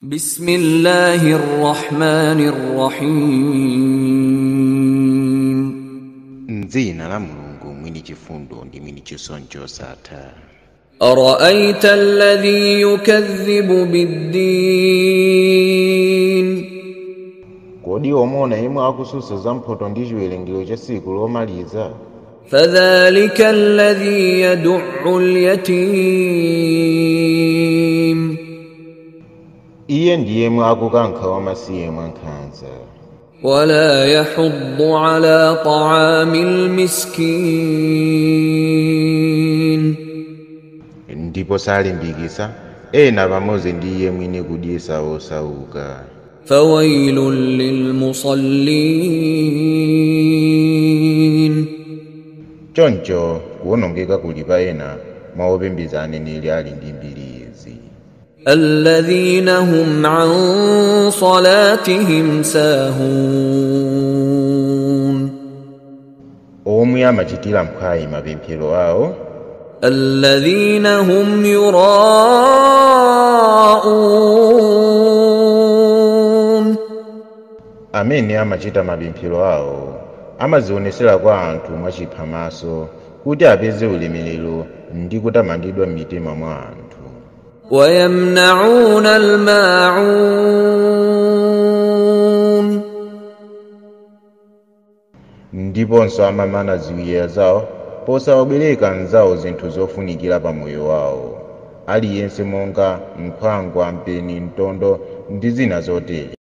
بسم الله الرحمن الرحيم. M'dzina la Mulungu mwini chifundo ndi mwini chisoni chosatha. أرأيت الذي يكذب بالدين؟ Kodi wamuona yemwe akutsutsa za mphoto ndi chiwerengero cha tsiku lomaliza? فذلك الذي يدع اليتيم. Iye ndi yemwe akukankha wamasiye mwankhanza. ولا يحض على طعام المسكين. Ndipo salimbikitsa ena pamodzi ndi iye mwini kudyetsa osauka. فويل للمصلين. Choncho kuwonongeka kuli pa ena mwa opembedza aneneri ali ndi mbiri izi. الذين هم عن صلاتهم ساهون. Omwe amachitira mphwayi mapemphero awo. الذين هم يراءون. Amene amachita mapemphero awo amazionetsera kwa anthu mwachiphamaso kuti apeze ulemerero ndi kutamandidwa m'mitima mwa anthu. ويمنعون الماعون. Ndiponso amamana ziwiya zawo posawabwereka anzawo zinthu zofunikira pa moyo wawo, aliyense monga nkhwangwa, mpeni, mtondo ndi zina zotere.